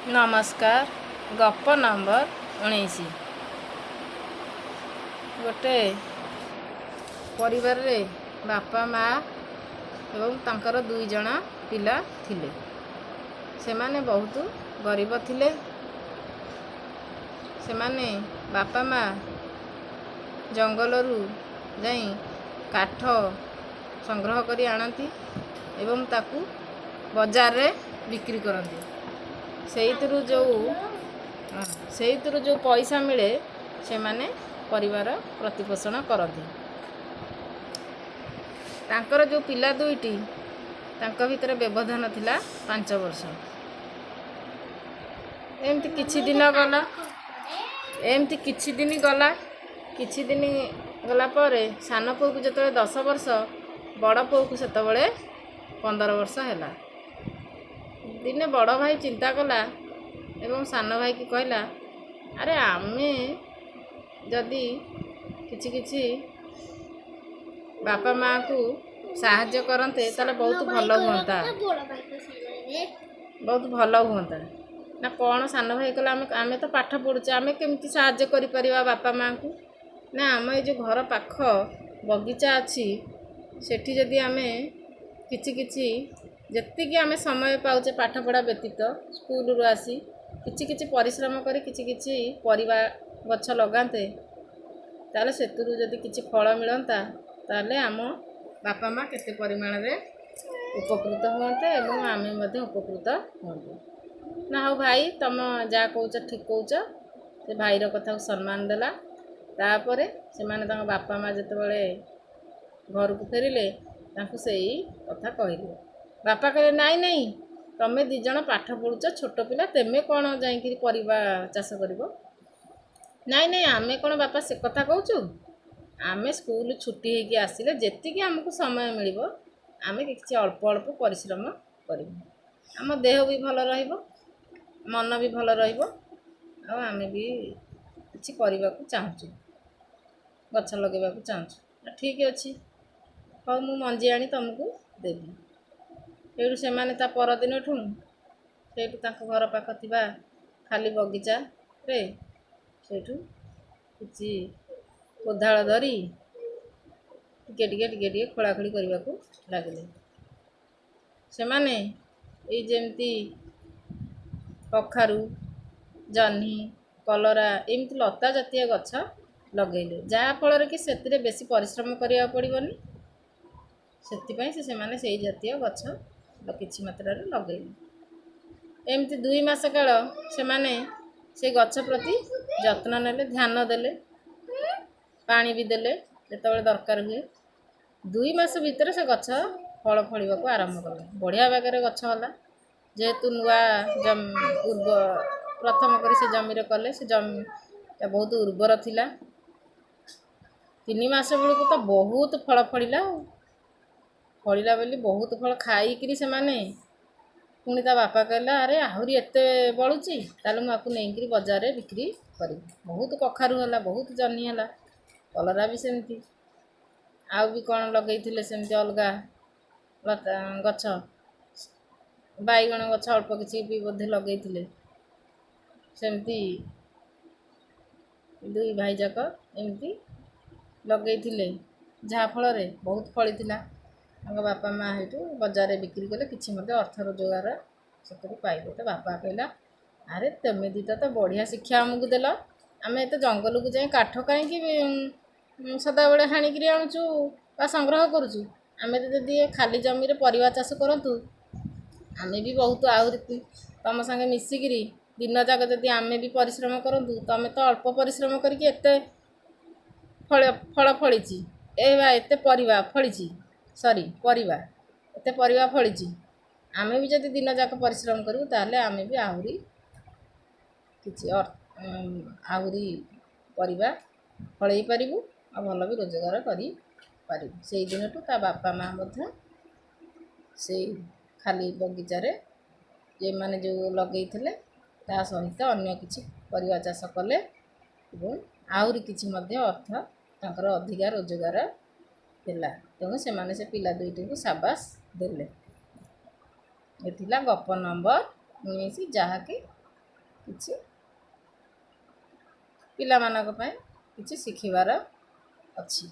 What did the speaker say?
ନମସ୍କାର। ଗପ ନମ୍ବର 19। ଗୋଟେ ପରିବାରରେ ବାପା, ମା ଏବଂ ତାଙ୍କର ଦୁଇ ଜଣ ପିଲା ଥିଲେ। ସେମାନେ ବହୁତ ଗରିବ ଥିଲେ। ସେମାନେ ବାପା ମା ଜଙ୍ଗଲରୁ ଯାଇ କାଠ ସଂଗ୍ରହ କରି ଆଣନ୍ତି ଏବଂ ତାକୁ ବଜାରରେ ବିକ୍ରି କରନ୍ତି। ସେଇଥିରୁ ଯେଉଁ ପଇସା ମିଳେ, ସେମାନେ ପରିବାର ପ୍ରତିପୋଷଣ କରନ୍ତି। ତାଙ୍କର ଯେଉଁ ପିଲା ଦୁଇଟି, ତାଙ୍କ ଭିତରେ ବ୍ୟବଧାନ ଥିଲା 5 ବର୍ଷ। ଏମିତି କିଛି ଦିନ ଗଲା। ଏମିତି କିଛି ଦିନ ଗଲା। କିଛି ଦିନ ଗଲା ପରେ ସାନ ପୁଅକୁ ଯେତେବେଳେ 10 ବର୍ଷ, ବଡ଼ ପୁଅକୁ ସେତେବେଳେ 15 ବର୍ଷ ହେଲା। ଦିନେ ବଡ଼ ଭାଇ ଚିନ୍ତା କଲା ଏବଂ ସାନ ଭାଇକି କହିଲା, "ଆରେ, ଆମେ ଯଦି କିଛି କିଛି ବାପା ମାଆଙ୍କୁ ସାହାଯ୍ୟ କରନ୍ତେ, ତାହେଲେ ବହୁତ ଭଲ ହୁଅନ୍ତା, ବହୁତ ଭଲ ହୁଅନ୍ତା ନା କ'ଣ?" ସାନ ଭାଇ କହିଲା, ଆମେ ତ ପାଠ ପଢ଼ୁଛେ, ଆମେ କେମିତି ସାହାଯ୍ୟ କରିପାରିବା ବାପା ମାଆଙ୍କୁ?" ନା, ଆମ ଏଇ ଯେଉଁ ଘର ପାଖ ବଗିଚା ଅଛି, ସେଠି ଯଦି ଆମେ କିଛି କିଛି, ଯେତିକି ଆମେ ସମୟ ପାଉଛେ ପାଠପଢ଼ା ବ୍ୟତୀତ, ସ୍କୁଲରୁ ଆସି କିଛି କିଛି ପରିଶ୍ରମ କରି କିଛି କିଛି ପରିବା ଗଛ ଲଗାନ୍ତେ, ତାହେଲେ ସେଥିରୁ ଯଦି କିଛି ଫଳ ମିଳନ୍ତା, ତାହେଲେ ଆମ ବାପା ମା' କେତେ ପରିମାଣରେ ଉପକୃତ ହୁଅନ୍ତେ ଏବଂ ଆମେ ମଧ୍ୟ ଉପକୃତ ହୁଅନ୍ତୁ ନା। ହଉ ଭାଇ, ତମ ଯାହା କହୁଛ ଠିକ୍ କହୁଛ। ସେ ଭାଇର କଥାକୁ ସମ୍ମାନ ଦେଲା। ତାପରେ ସେମାନେ ତାଙ୍କ ବାପା ମା' ଯେତେବେଳେ ଘରକୁ ଫେରିଲେ, ତାଙ୍କୁ ସେଇ କଥା କହିଲେ। ବାପା କହିଲେ, "ନାଇଁ ନାଇଁ, ତମେ ଦୁଇ ଜଣ ପାଠ ପଢ଼ୁଛ, ଛୋଟ ପିଲା, ତେମେ କ'ଣ ଯାଇକିରି ପରିବା ଚାଷ କରିବ?" "ନାଇଁ ନାଇଁ, ଆମେ କ'ଣ ବାପା ସେ କଥା କହୁଛୁ? ଆମେ ସ୍କୁଲ ଛୁଟି ହେଇକି ଆସିଲେ ଯେତିକି ଆମକୁ ସମୟ ମିଳିବ, ଆମେ କିଛି ଅଳ୍ପ ଅଳ୍ପ ପରିଶ୍ରମ କରିବୁ। ଆମ ଦେହ ବି ଭଲ ରହିବ, ମନ ବି ଭଲ ରହିବ। ଆଉ ଆମେ ବି କିଛି କରିବାକୁ ଚାହୁଁଛୁ, ଗଛ ଲଗାଇବାକୁ ଚାହୁଁଛୁ।" "ଠିକ୍ ଅଛି, ହଉ, ମୁଁ ମଞ୍ଜି ଆଣି ତୁମକୁ ଦେବି।" ସେଇଠୁ ସେମାନେ ତା ପରଦିନଠୁ ସେଇଠୁ ତାଙ୍କ ଘର ପାଖ ଥିବା ଖାଲି ବଗିଚାରେ ସେଇଠୁ କିଛି କୋଦାଳ ଧରି ଟିକେ ଟିକେ ଟିକେ ଟିକେ ଖୋଳାଖୋଳି କରିବାକୁ ଲାଗିଲେ। ସେମାନେ ଏଇ ଯେମିତି କଖାରୁ, ଜହ୍ନି, କଲରା, ଏମିତି ଲତା ଜାତୀୟ ଗଛ ଲଗେଇଲେ, ଯାହାଫଳରେ କି ସେଥିରେ ବେଶୀ ପରିଶ୍ରମ କରିବାକୁ ପଡ଼ିବନି। ସେଥିପାଇଁ ସେମାନେ ସେଇ ଜାତୀୟ ଗଛ କିଛି ମାତ୍ରାରେ ଲଗେଇଲେ। ଏମିତି 2 ମାସ କାଳ ସେମାନେ ସେଇ ଗଛ ପ୍ରତି ଯତ୍ନ ନେଲେ, ଧ୍ୟାନ ଦେଲେ, ପାଣି ବି ଦେଲେ ଯେତେବେଳେ ଦରକାର ହୁଏ। 2 ମାସ ଭିତରେ ସେ ଗଛ ଫଳ ଫଳିବାକୁ ଆରମ୍ଭ କଲା। ବଢ଼ିଆ ବାଗରେ ଗଛ ହେଲା। ଯେହେତୁ ନୂଆ ଉର୍ବ ପ୍ରଥମ କରି ସେ ଜମିରେ କଲେ, ସେ ଜମି ବହୁତ ଉର୍ବର ଥିଲା। 3 ମାସ ବେଳକୁ ତ ବହୁତ ଫଳ ଫଳିଲା। ଆଉ ଫଳିଲା ବୋଲି ବହୁତ ଫଳ ଖାଇକିରି ସେମାନେ ପୁଣି ତା ବାପା କହିଲା, "ଆରେ, ଆହୁରି ଏତେ ବଳୁଛି, ତାହେଲେ ମୁଁ ଆକୁ ନେଇକିରି ବଜାରରେ ବିକ୍ରି କରିବି।" ବହୁତ କଖାରୁ ହେଲା, ବହୁତ ଜହ୍ନି ହେଲା, କଲରା ବି ସେମିତି। ଆଉ ବି କ'ଣ ଲଗେଇଥିଲେ ସେମିତି ଅଲଗା ଲତା ଗଛ, ବାଇଗଣ ଗଛ ଅଳ୍ପ କିଛି ବି ବୋଧେ ଲଗେଇଥିଲେ। ସେମିତି ଦୁଇ ଭାଇ ଯାକ ଏମିତି ଲଗେଇଥିଲେ, ଯାହାଫଳରେ ବହୁତ ଫଳିଥିଲା। ତାଙ୍କ ବାପା ମା' ସେଇଠୁ ବଜାରରେ ବିକ୍ରି କଲେ, କିଛି ମଧ୍ୟ ଅର୍ଥ ରୋଜଗାର ସେଥିରୁ ପାଇଲେ। ତ ବାପା କହିଲା, "ଆରେ, ତମେ ଦୁଇଟା ତ ବଢ଼ିଆ ଶିକ୍ଷା ଆମକୁ ଦେଲ। ଆମେ ଏତେ ଜଙ୍ଗଲକୁ ଯାଇ କାଠ କାହିଁକି ସଦାବେଳେ ହାଣିକିରି ଆଣୁଛୁ ବା ସଂଗ୍ରହ କରୁଛୁ? ଆମେ ତ ଯଦି ଏ ଖାଲି ଜମିରେ ପରିବା ଚାଷ କରନ୍ତୁ, ଆମେ ବି ବହୁତ ଆହୁରି ତମ ସାଙ୍ଗେ ମିଶିକିରି ଦିନ ଯାକ ଯଦି ଆମେ ବି ପରିଶ୍ରମ କରନ୍ତୁ, ତମେ ତ ଅଳ୍ପ ପରିଶ୍ରମ କରିକି ଏତେ ଫଳ ଫଳ ଫଳିଛି, ଏ ବା ଏତେ ପରିବା ଫଳିଛି, ସରି, ପରିବା, ଏତେ ପରିବା ଫଳିଛି। ଆମେ ବି ଯଦି ଦିନ ଯାକ ପରିଶ୍ରମ କରିବୁ, ତାହେଲେ ଆମେ ବି ଆହୁରି କିଛି ଆହୁରି ପରିବା ଫଳେଇ ପାରିବୁ ଆଉ ଭଲ ବି ରୋଜଗାର କରିପାରିବୁ।" ସେଇ ଦିନଠୁ ତା ବାପା ମା' ମଧ୍ୟ ସେଇ ଖାଲି ବଗିଚାରେ ଏମାନେ ଯେଉଁ ଲଗେଇଥିଲେ, ତା ସହିତ ଅନ୍ୟ କିଛି ପରିବା ଚାଷ କଲେ ଏବଂ ଆହୁରି କିଛି ମଧ୍ୟ ଅର୍ଥ ତାଙ୍କର ଅଧିକା ରୋଜଗାର ହେଲା। ତେଣୁ ସେମାନେ ସେ ପିଲା ଦୁଇଟିକୁ ସାବାସ ଦେଲେ। ଏ ଥିଲା ଗପ ନମ୍ବର 19, ଯାହାକି କିଛି ପିଲାମାନଙ୍କ ପାଇଁ କିଛି ଶିଖିବାର ଅଛି।